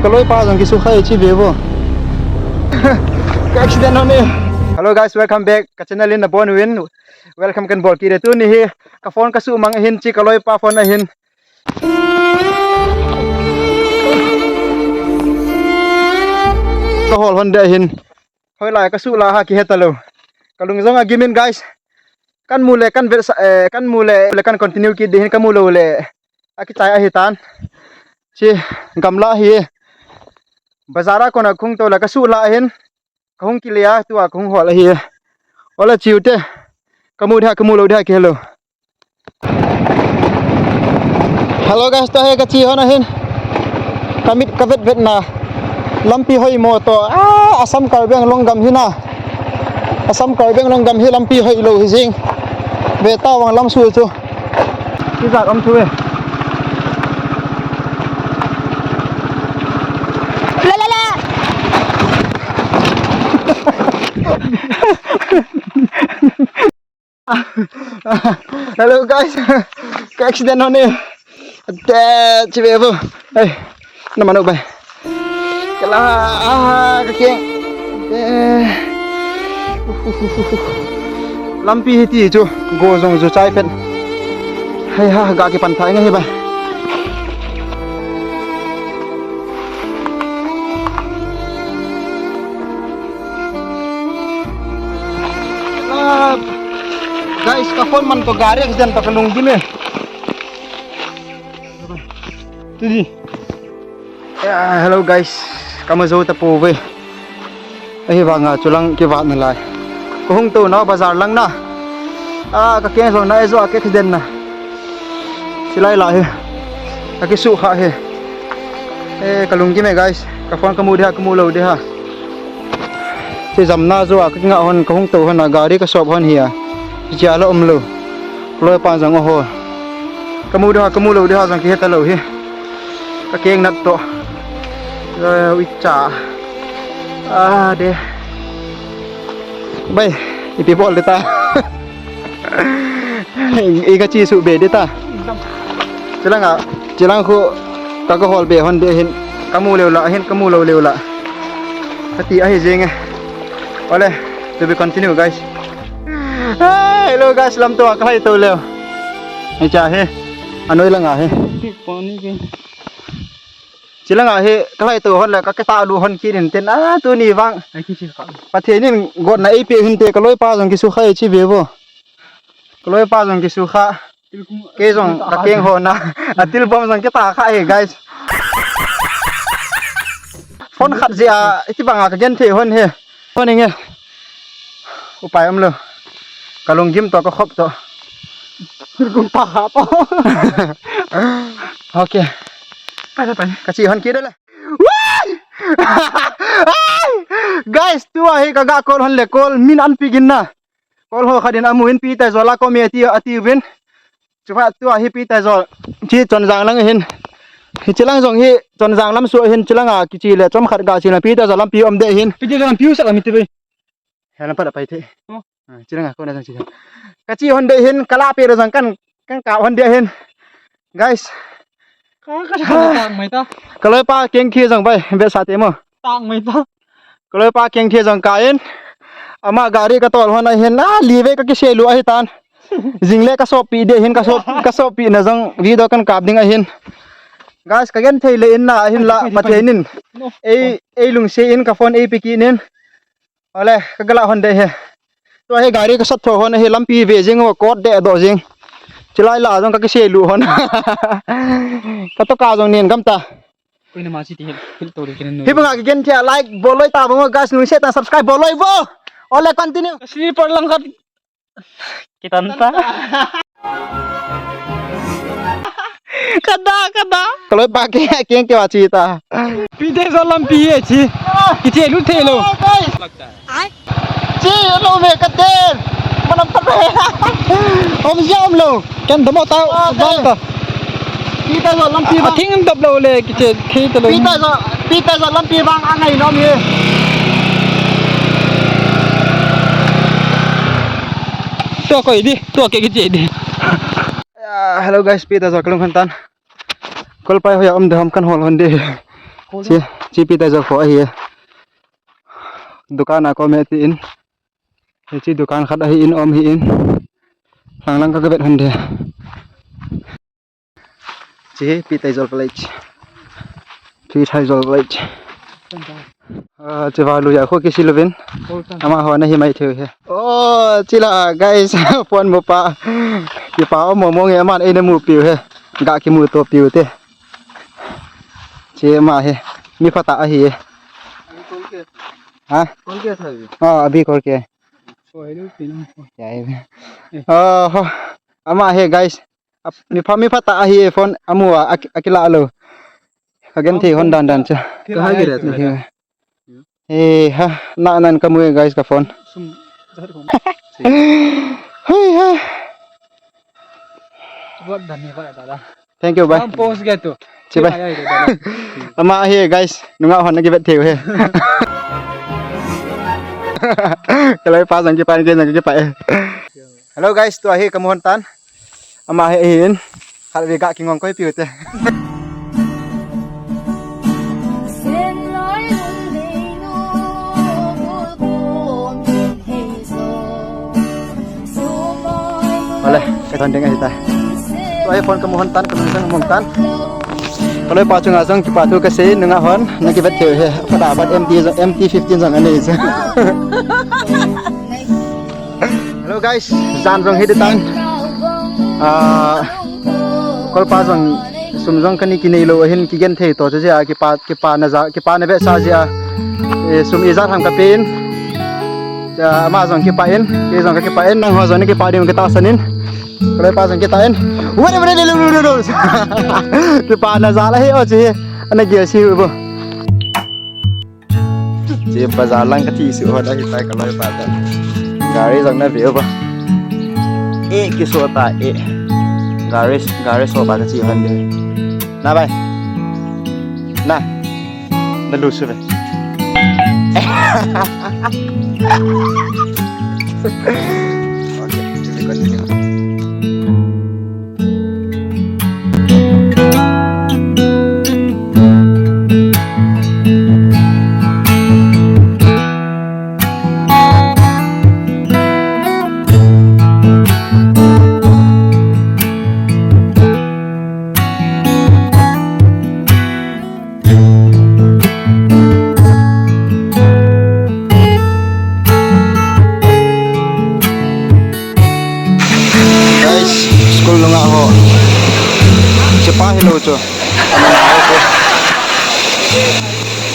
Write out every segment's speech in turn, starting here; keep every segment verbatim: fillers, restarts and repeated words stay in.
Kaloi pa jong kisukha e chi ve vo. Ka accident hon e. Hello guys, welcome back. Ka channel in nabonchauvin welcome kahin bol kit e. Tuni hi ka phone kasumang ahin, chi kaloi pa phone ahin. Kahol hon de ahin. Hoilai kasuh lah ham kihe talou. Kalung jong agim in guys. Kahin mu le kahin vet sa, eh, kahin mu le, le kahin continue kit ding ahin, kamu lou le akichai ahitan. Chi gamla hi. Bazar a kona kahung tou le kasuh lah ahin. Kahung kile a, tua kahung hol ahi. Ole chi u te. Kamu ding ham, kamu lou ding ham kihe lou. Hello guys, tua hi kache hon ahin. Kamit kavet vet na. Lampi hoimo toh. Ah, Assam Karbi Anglong gam hi na. Assam Karbi Anglong gam hi lampi hoilou hi jing. Ve tavang lamsuh chu. Ijat um thu e. La la la. Hello guys. Ka accident hon e. Ate, chi ve vo. Hey, na manu bai. Kala, ah, ka keng. Eh. Lampi hiti chu go jong ju chai pet. Hei ha, ga kipan thai ngai hi bai. Ah, guys, ka phone man toh gari accident toh kalung gim e. Tuji. Ah, hello guys, kama jou tapouve. Ahivanga chulang kivat nalai. Kahung tou nau bazar lang na. Ah, ka keng jong na e jo a ka accident na. Chilai lah hi. Ka kisukha hi. Eh, kalung gim e guys. Ka phone kamu ding ham, kamu lou ding ham. Chi jamna jo a ka kingah hon, kahung tou hon a gari kasop hon hi a. Chi a la um lou. Kaloi pa jong aho. Kamu ding ham, kamu lou ding ham jong kihe talou hi. Ka keng nat toh. Eh, ui cha. Ah, de. Bai, ipi bol ding ta. I kache suh be ding ta. Chilanga, chilang khu ka kahol be hon ding ahin. Kamu leu lah ahin, kamu lou leu lah. Kati ahi jing e. Ole, to be continue guys. Hey, hello guys, lamto a kalhai tou leu. Hicha hi. Anoi langa hi. Chilanga hi kalhai tou hon le ka, ka tahlut hon kit in tin, ah, tuni vang. Ai, kiche kha. Pathen in gotna eipeh hinte, kaloi pa jong kisukha e chi ve vo. Kaloi pa jong kisukha. Kei jong ka keng hon a. A tilbom jong kita kha e, guys. Phone khat jeh a, iti banga ka genthei hon hi. Phone inge. Upai umlou. Kalung gim toh, ka khop toh. Kum pa ha pa. Okay. Pai, pai, pai. Kache hon kit le. Wai! Guys, tua hi kaga call hon le call min an pe gin na. Call ho khat in amu in Pi Taijol a kom e ati, ati uvin. Chuphat tua hi Pi Taijol. Chi Chonjang lang ahin. Hichilang jong hi Chonjang lamsuh ahin, chilanga kiche le chomkhat ga chena Pi Taijol lampi um ding ahin. Pi Taijol lampi u sa lampi te. He lampi a pai te. Oh. Ah, chilanga kona jong chi. Kache hon ding ahin, kalah peh le jong kan, kan kap hon ding ahin. Guys. Ka, ka, ka, ka, mai ta. Kaloi pa keng khi jong bai, vetsah te mo. Tang mai ta. Kaloi pa keng khi jong ka in. Ama gari katol hon ahin, ah, li vei kakiselu ahitan. Jing le kasoppi ding ahin, kasop, kasoppi na jong video kan kap ding ahin. Guys, ka genthei le in na ahin la, pai, pai, pai. Pathen in. No. Ei, ei lungset in ka phone ei pe kit in. Ole, ka galah hon ding ahi. Tua hi gari ka sat tho hon ahi, lampi ve jing, kot deh doh jing. Chilai lah jong ka kiselu hon. Ka toka jong nen gam ta. Koina ma chi ti hil, hil to ri kin nu. Hi banga ka genthei a like bol loi ta bang guys, lungset tah in subscribe bol loi vo. Ole, continue. Ka slipper lang khat. Kitan ta. Kada, kada. Kaloi pa ke, ke, ke wa chi ta. Pi Taijol lampi hi chi. Kiche lut thei lou. Chi lo me ka ten. Manam ta pe. Om jam lo. Ken damo ta. Dam ta. Pi Taijol lampi vang. Athing dap lou le kiche thei ta lou. Pi Taijol, Pi Taijol lampi vang angai nom hi. Tua koi di, tua ke kiche di. Ah, hello guys, Pi Taijol kalung khan tan. Kolpai hoiya um de ham kan hol hon de. Chi, chi Pi Taijol kho ahi. Dukan a kom e ti in. Hichi dukan khat ahi in, om hi in. Lang lang ka vet hon de. Chi Pi Taijol Village. Pi Taijol Village. Ah, chi valu ya kho kisi luvin. Amaho na hi mai theu he. Oh, chi la guys, phone mu pa. Kipa mo mo nge man e na mu piu he. Ga kimu to piu te. Chi ma he. Mi phatah ahi e. Ha? Kol ke tha. Ah, abhi kol ke. Oh, hello, Pinang. Ya, ya. Oh, ho. Ama he, guys. Ap-, mi pha, mi phatah ahi phone amu a, aki-, akila lo. Ka gen thei hon dan dan cha. Kaha gire tu? He ha, na nan ka mu e, guys, ka phone. Hui ha. Thank you, bhai. Am post ge tu. Chi bhai. Ama hi, guys, nunga hon na kivet theu he. Kaloi pa jong kipa, ke jong kipa e. Hello guys, tua hi kamu hon tan. Ama hi hin. Khat ve ga kingong koi piu te. Ole, ka thon ding ahi ta. Tua hi phone kamu hon tan, kamu hon tan. Kaloi pa chunga jong kipa thu kasei, nunga hon na kivet theu he. Pada pat M T, M T fifteen jong anei je. Hello guys, jan jong hi di tan. Ah, kol pa jong sum jong kani kinei lo hin kigen thei to chu jia kipa, kipa na ja, kipa na ve sa jia. E, sum ijat ham ka pen. Ja, ama jong kipa in, ke jong ka kipa in, nangho jong na kipa ding ka tahsan in. Kaloi pa jong kita in. Wait, wait, wait, wait, wait, wait. Kipa na ja la hi o chi. Ana ge si u bo. Chi bazar lang ka thi su hon ahi tai kaloi pa ta. Gari jong na ve u bo. E kiso ta e. Gari, gari so ba ka chi hon de. Na bhai. Na. Na lu su ve. Okay, Guys, school nunga ho. Sipa hi lo chu.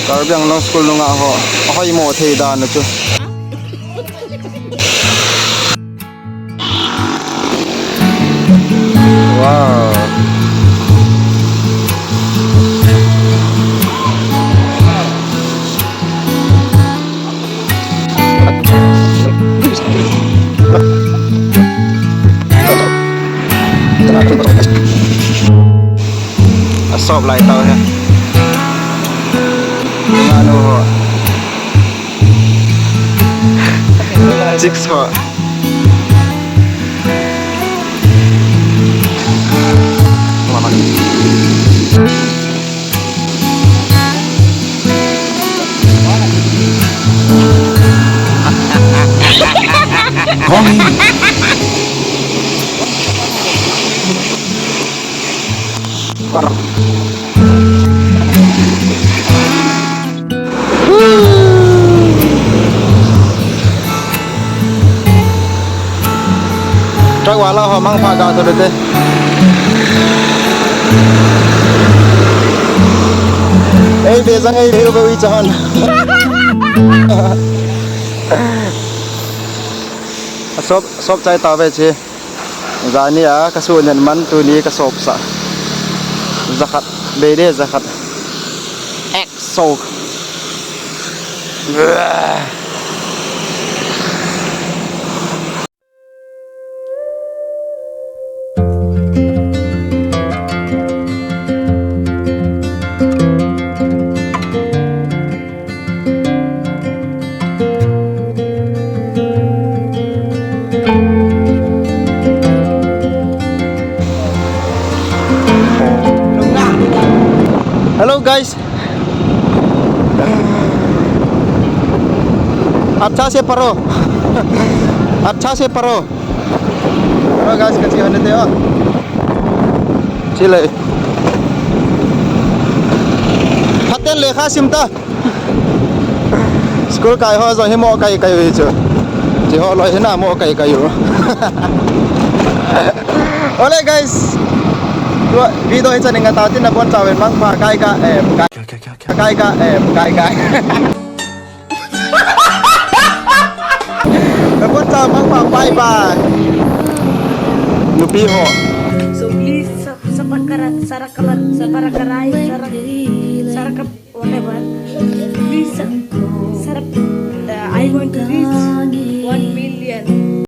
Karbi Anglong school nunga ho. Ahoi mo thei dan chu. Wow. Asop lai tau he. Manu ho. Chicks ho. Truck wala ho mangpha ga to te. Ei be jang ei be be ui chan. Asop, sop chai ta ve chi. Jani a ka su nen man tuni ka sop sa. Jakhat, be de jakhat. Ek so. Hello guys. Acha se paro. Acha se paro. Paro guys, kachi hone te o. Chile. Phaten lekha sim ta. School kai ho jong hi mo kai kai u hi chu. Chi ho loi hi na mo kai kai u. Ole guys. Tua video hi chaning a tao tin nabon chauvin mangpha kai ka, eh, kai. Kai ka, eh, kai kai. Nabon chau mangpha, bye bye. Nupi ho. So please, sa-, sapakara-, sarakaran, saparakarai, sarak-